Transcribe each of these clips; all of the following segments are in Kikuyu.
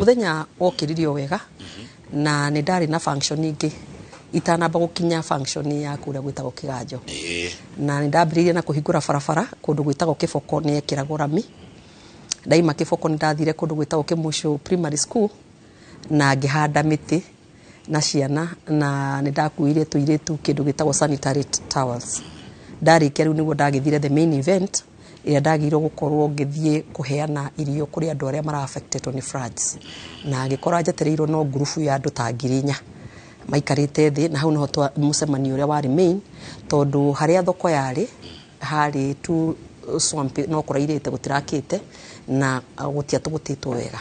Mũthenya wokĩrire o wega na nĩ ndarĩ na function ingĩ itanamba gũkinya function ya kũrĩa gwĩtagwo Kĩganjo. Na nĩ ndambĩrĩirie na kũhingũra barabara kũndũ gwĩtagwo Kĩboko, nĩ yekĩragwo rami. Ndaima Kĩboko, nĩ ndathire kũndũ gwĩtagwo Kĩmũcũ Primary School na ngĩhanda mĩtĩ na ciana, na nĩ ndakuire tũirĩtu kĩndũ gĩtagwo sanitary towels. Ndarĩkia rĩu nĩguo ndagĩthire the main event ĩrĩa ndagĩrĩirwo gũkorwo ngĩthiĩ kũheana irio kũrĩ andũ arĩa mara affected nĩ floods, na ngĩkora njetereirwo no ngurubu ya andũ ta 4,000 maikarĩte thĩ, na hau nĩho mũcemanio ũrĩa warĩ main, tondũ harĩa thoko yarĩ harĩ tu swamp, no kũrairĩte, gũtirakĩte na gũtiatũgũtĩtwo wega.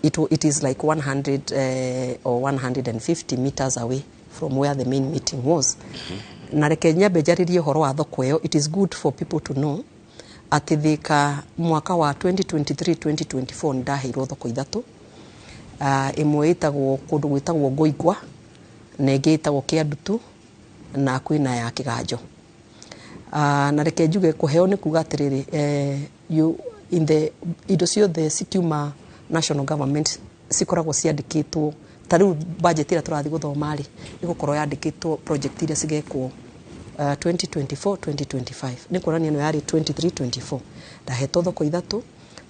It is like 100 or 150 meters away from where the main meeting was. Na reke nyambe njarĩrie ũhoro wa thoko ĩyo. It is good for people to know atĩ Thĩka mwaka wa 2023 2024 nĩ ndaheirwo thoko ithatũ. Ĩmwe ĩtagwo kũndũ gwĩtagwo Ngoingwa, na ĩngĩ ĩtagwo Kĩandutu, na kwĩna ya Kĩganjo. Na reke njuge kũheo nĩ kuga atĩrĩrĩ, you, in the indo ciothe cikiuma national government cikoragwo ciandĩkĩtwo. Ta rĩu budget ĩrĩa tũrathiĩ gũthoma rĩ, ĩgũkorwo yandĩkĩtwo project iria cigekwo 2024 2025. Nĩ kuonania ĩno yarĩ 23 24 ndahetwo thoko ithatũ,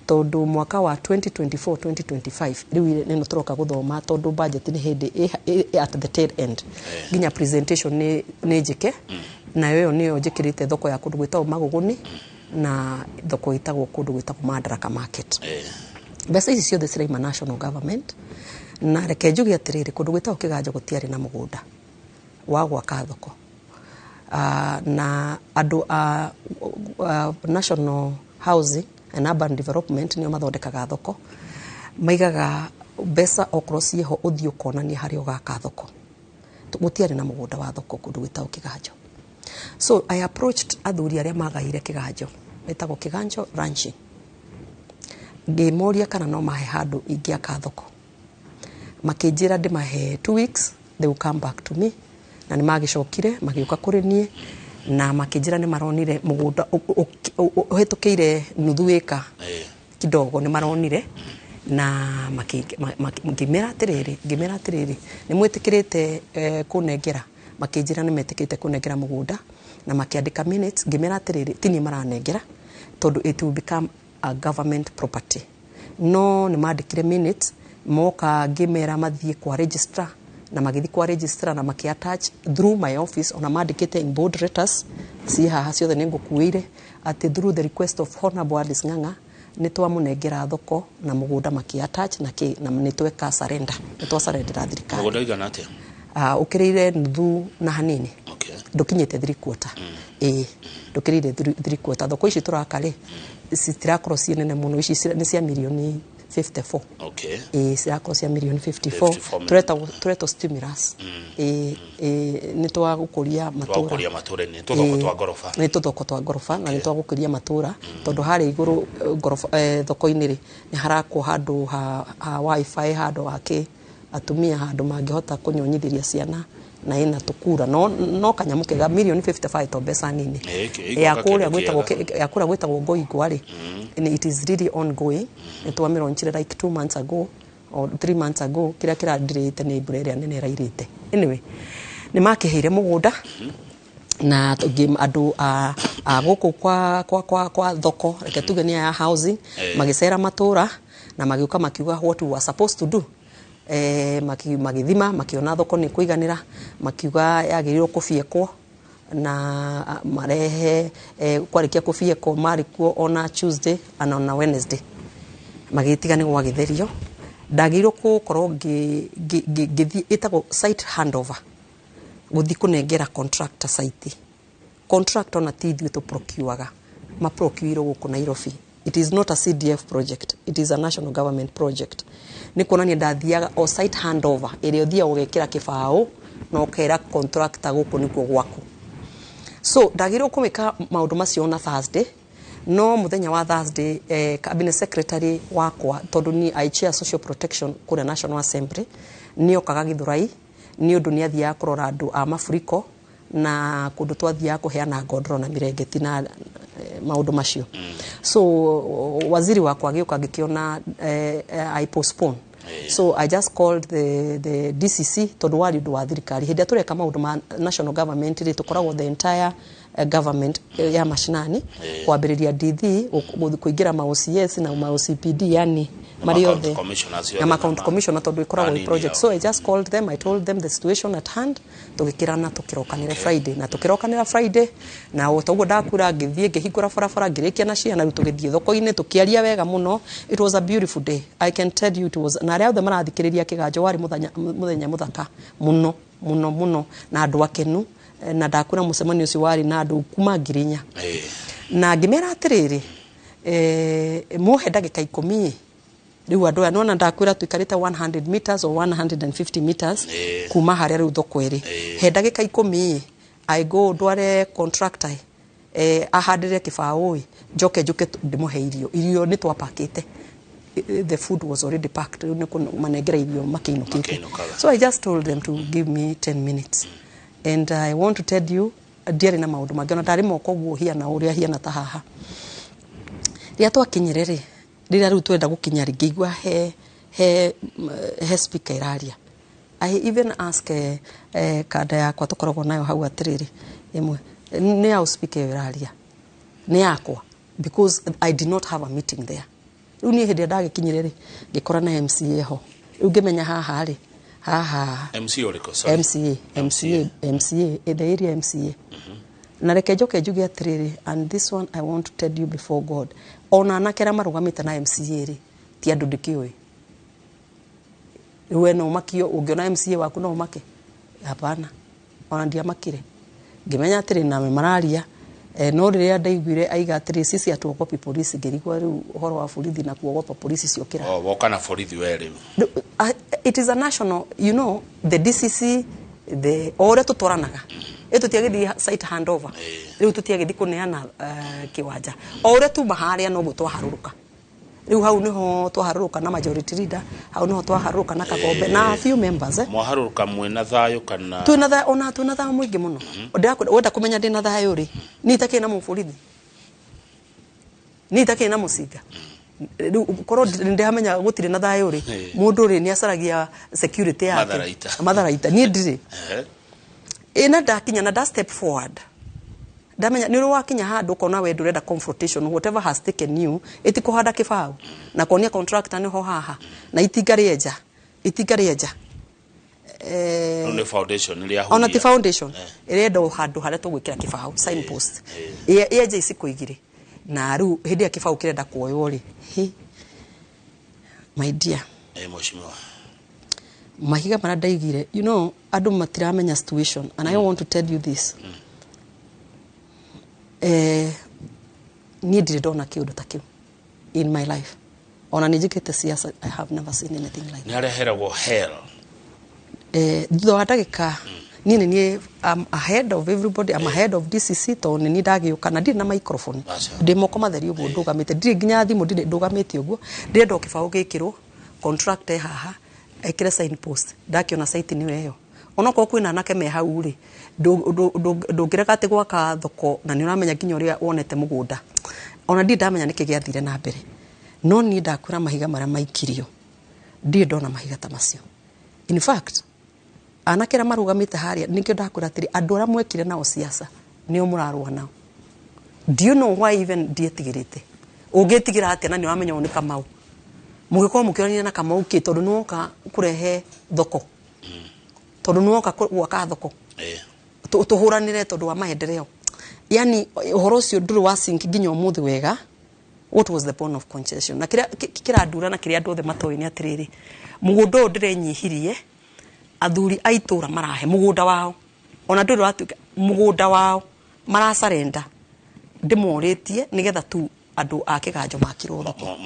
tondũ mwaka wa 2024 2025 rĩu nĩno tũroka gũthoma, tondũ budget nĩ hĩndĩ at the tail end nginya presentation nĩ njĩke, nayo ĩyo nĩyo njĩkĩrĩte thoko ya kũndũ gwĩtagwo Magũgũni na thoko ĩtagwo kũndũ gwĩtagwo Madaraka Market. Mbeca ici ciothe ciraima national government. Na reke njuge atĩrĩrĩ, kũndũ gwĩtagwo Kĩganjo gũtiarĩ na mũgũnda wa gwaka thoko. Na andũ a National Housing and Urban Development nĩo mathondekaga thoko, maigaga mbeca okorwo ciĩho, ũthiĩ ũkonania harĩa ũgaka thoko. Gũtiarĩ na mũgũnda wa thoko kũndũ gwĩtagwo Kĩganjo, so I approached athuri arĩa magaire Kĩganjo, ĩtagwo Kĩganjo Ranching, ngĩmoria kana no mahe handũ ingĩaka thoko. Makĩnjĩra ndĩmahe 2 weeks, they will come back to me. Na nĩ magĩcokire magĩũka kũrĩ niĩ na makĩnjĩra nĩ maronire mũgũnda ũhĩtũkĩire nuthu ĩka kidogo, nĩ maronire. Na ngĩmera atĩrĩrĩ, nĩ mwĩtĩkĩrĩte kũnengera? Makĩnjĩra nĩ metĩkĩrĩte kũnengera mũgũnda na makĩandĩka minutes. Ngĩmera atĩrĩrĩ, ti niĩ maranengera, tondũ it will become a government property, no nĩ mandĩkire minutes. Moka ngĩmera mathiĩ kwa registrar, na magĩthiĩ kwa registrar na makĩ attach through my office, ona mandĩkĩte in bold letters, ciĩ haha ciothe nĩ ngũkuĩire, atĩ through the request of Honorable Alice Ng'ang'a nĩ twamũnengera thoko na mũgũnda, makĩ attach na kĩ, na nĩ tweka surrender, nĩ twasurrendera thirikari. Mũgũnda ũigana atĩa? Ũkĩrĩire nuthu na hanini. Ndũkinyĩte three quarter, ĩĩ, ndũkĩrĩire three quarter. Thoko ici tũraka rĩ, citirakorwo ciĩ nene mũno. Ici nĩ cia mirioni 54. Ĩĩ, cirakorwo cia mirioni 54. 54 million. Tũretwo stimulus, ĩĩ ĩĩ, nĩ twa gũkũria matũra. Twakũria matũra, nĩ tũthoko twa ngoroba. Nĩ tũthoko twa ngoroba na nĩ twa gũkũria matũra, tondũ harĩa igũrũ ngoroba thoko-inĩ rĩ, nĩ harakwo handũ ha wifi, handũ ha kĩ atumia, handũ mangĩhota kũnyonyithĩria ciana, na ĩna tũkura no kanyamũ kega. Mirioni 55 to mbeca nini. Ya Ĩgwaka kũrĩa kĩndũ gwĩtagwo kĩega. Ya kũrĩa gwĩtagwo Ngoingwa rĩ, it is really ongoing. Nĩ twamĩronchire like 2 months ago or 3 months ago. Kĩrĩa kĩrandirĩte nĩ mbura ĩrĩa nene ĩrairĩte. Anyway, nĩ makĩheire mũgũnda na andũ a gũkũ kwa thoko, reke tuge nĩ ya housing, magĩcera matũra na magĩũka makiuga what we were supposed to do. Magĩthima, makĩona thoko nĩ kũiganĩra, makiuga yagĩrĩirwo kũbiekwo na marehe. Kwarĩkia kũbiekwo, marĩ kuo ona Tuesday ana ona Wednesday, magĩtiga nĩ gwagĩtherio. Ndagĩrĩirwo gũkorwo ngĩthiĩ ĩtagwo site handover, gũthiĩ kũnengera contractor site. Contractor ona ti ithuĩ tũprocureaga, maprocureirwo gũkũ Nairobi. It is not a CDF project, it is a national government project. Nĩ kuonania ndathiaga o site handover ĩrĩa ũthiaga ũgekĩra kĩbaũ na ũkera contractor gũkũ nĩkuo gwaku. So ndagĩrĩirwo kũmĩka maũndũ macio na Thursday, no mũthenya wa Thursday cabinet secretary wakwa, tondũ ni I chair social protection kũrĩa National Assembly, nĩ okaga Gĩthũrai nĩ ũndũ nĩ athiaga kũrora andũ a mafuriko na kũndũ twathiaga kũheana ngondoro na mirengeti na maũndũ macio. So waziri wakwa agĩũka, ngĩkĩona I postpone. So I just called the DCC tondũ warĩ ũndũ wa thirikari. Hĩndĩ ĩrĩa tũreka maũndũ ma national government rĩ, tũkoragwo the entire government ya mashinani, kwambĩrĩria DD, kũingĩra ma OCS na ma OCPD, yani Na marĩ ma county othe commissioners othe na ma na county commissioner, tondũ ĩkoragwo na ĩ project. nini. So I just called them, I told them the situation at hand, tũgĩkĩrana tũkĩrokanĩre Friday, na tũkĩrokanĩra Friday, na o toguo ndakura ngĩthiĩ ngĩhingũra barabara, ngĩrĩkia na ciana. Rĩu tũgĩthiĩ thoko-inĩ, tũkĩaria wega mũno. It was a beautiful day, I can tell you. It was, na arĩa othe marathikĩrĩria kĩganjo, warĩ mũthenya mũthaka mũno mũno mũno, na andũ akenu. Na ndakura mũcemanio ũcio warĩ na andũ kuma 4,000. Na ngĩmera atĩrĩrĩ, muhe ndagĩka 10. Rĩu andũ aya nona ndakwĩra tũikarĩte 100 meters or 150 meters kuma harĩa rĩu thoko ĩrĩ. He ndagĩka 10, I go ndware contractor, ahandĩre kĩbaũ ĩ, njoke njũke ndĩmũhe irio. Irio nĩ twapakĩte. The food was already packed. Rĩu nĩ kũmanengera irio makĩinũkĩte. Makĩinũkaga. So I just told them to give me 10 minutes, and I want to tell you, ndiarĩ na maũndũ mangĩ, ona ndarĩ moko ũguo hiana ũrĩa hiana ta haha. Rĩrĩa twakinyire rĩ, rĩrĩa rĩu twenda gũkinya rĩ, ngĩigua he speaker ĩraria. I even ask kanda yakwa tũkoragwo nayo hau atĩrĩrĩ, ĩmwe nĩ ya speaker ĩyo ĩraria nĩ yakwa, because I did not have a meeting there. Rĩu niĩ hĩndĩ ĩrĩa ndagĩkinyire rĩ, ngĩkora na MCA ho. Rĩu ngĩmenya haha rĩ, haha MC ũrĩkũ? Sorry. MCA, MCA, MCA, the area MCA. Na reke njoke njuge atĩrĩrĩ, and this one I want to tell you before God, ona anake arĩa marũgamĩte na MCA rĩ, ti andũ ndĩkĩũĩ. Rĩu we no ũmakio ũngĩona MCA waku, no ũmake? Hapana, ona ndiamakire. Ngĩmenya atĩrĩ na mararia, no rĩrĩa ndaiguire aiga atĩrĩ, "Sisi hatuogopi polisi," ngĩrigwo rĩu ũhoro wa borithi na kuogopa polisi ciokĩra. Oh, woka na borithi we rĩu. No, it is a national, the DCC, the o ũrĩa tũtwaranaga ĩ, tũtiagĩthiĩ site handover, rĩu tũtiagĩthiĩ kũneana kĩwanja. O ũrĩa tuma harĩa noguo twaharũrũka. Rĩu hau nĩho twaharũrũka na majority leader, hau nĩho twaharũrũka na Kagombe na a few members. Mwaharũrũka mwĩna thayũ kana? Twĩna thayũ, ona twĩna thayũ mũingĩ mũno. Wenda kũmenya ndĩna thayũ rĩ, niĩ itakĩrĩ na mũborithi, niĩ itakĩrĩ na mũcinga. Rĩu korwo ndĩramenya gũtirĩ na thayũ rĩ, mũndũ rĩ nĩ acaragia security yake. Matharaita. Matharaita niĩ ndirĩ. Ĩ, na ndakinya na nda step forward, ndamenya nĩ ũrĩ wakinya handũ ũkona we ndũrenda confrontation. Whatever has taken you, ĩti kũhanda kĩbaũ na kuonia contractor nĩho haha na itinga rĩenja, itinga rĩenja. Rĩu nĩ foundation rĩa Ona ti foundation, ĩrenda o handũ harĩa tũgwĩkĩra kĩbaũ, signpost. Ĩenja iciko igĩrĩ, na rĩu hĩndĩ ĩrĩa kĩbaũ kĩrenda kuoywo rĩ, hi my dear. Mheshimiwa. Mahiga marĩa ndaigire, andũ matiramenya situation, and I want to tell you this, niĩ ndirĩ ndona kĩũndũ ta kĩu in my life. Ona nĩ njĩkĩte siasa, I have never seen anything like Nĩ harĩa heragwo hell. Thutha wa ndagĩka, niĩ nĩ niĩ, I'm ahead of everybody, I'm ahead of DCC, tondũ nĩ niĩ ndagĩũka na ndirĩ na microphone. Aca. Ndĩ moko matheri ũguo ndũgamĩte, ndirĩ nginya thimũ ndirĩ, ndũgamĩte ũguo, ndĩrenda o kĩbaũ gĩkĩrwo, contract e haha ekĩre sign post. Ndakĩona site nĩyo ĩyo, onokorwo kwĩna anake me hau rĩ, ndũngĩrega atĩ gwaka thoko na nĩ ũramenya nginya ũrĩa wonete mũgũnda. Ona ndirĩ ndamenya nĩkĩ gĩathire na mbere, no niĩ ndakwĩra mahiga marĩa maikirio, ndirĩ ndona mahiga ta macio. In fact, anake arĩa marũgamĩte harĩa, nĩkĩo ndakwĩra atĩrĩ, andũ arĩa mwekire nao siasa nĩo mũrarũa nao. Do you know why even ndietigĩrĩte? Ũngĩtigĩra atĩa na nĩ ũramenya ũyũ nĩ Kamau? Mũgĩkorwo mũkĩonania na Kamau kĩ, tondũ nĩwoka kũrehe thoko, tondũ nĩwoka gwaka thoko, tũhũranĩre tondũ wa maendeleo? Yani ũhoro ũcio ndũrĩ wa sink nginya ũmũthĩ wega. What was the bone of contention na kĩrĩa kĩrandura na kĩrĩa andũ othe matoĩ nĩ atĩrĩrĩ, mũgũnda ũyũ ndĩrenyihirie, athuri a itũra marahe mũgũnda wao, ona ndũrĩ watuĩka mũgũnda wao, marasarenda. Ndĩmorĩtie nĩgetha tu andũ a kĩganjo makirwo thoko. Mo-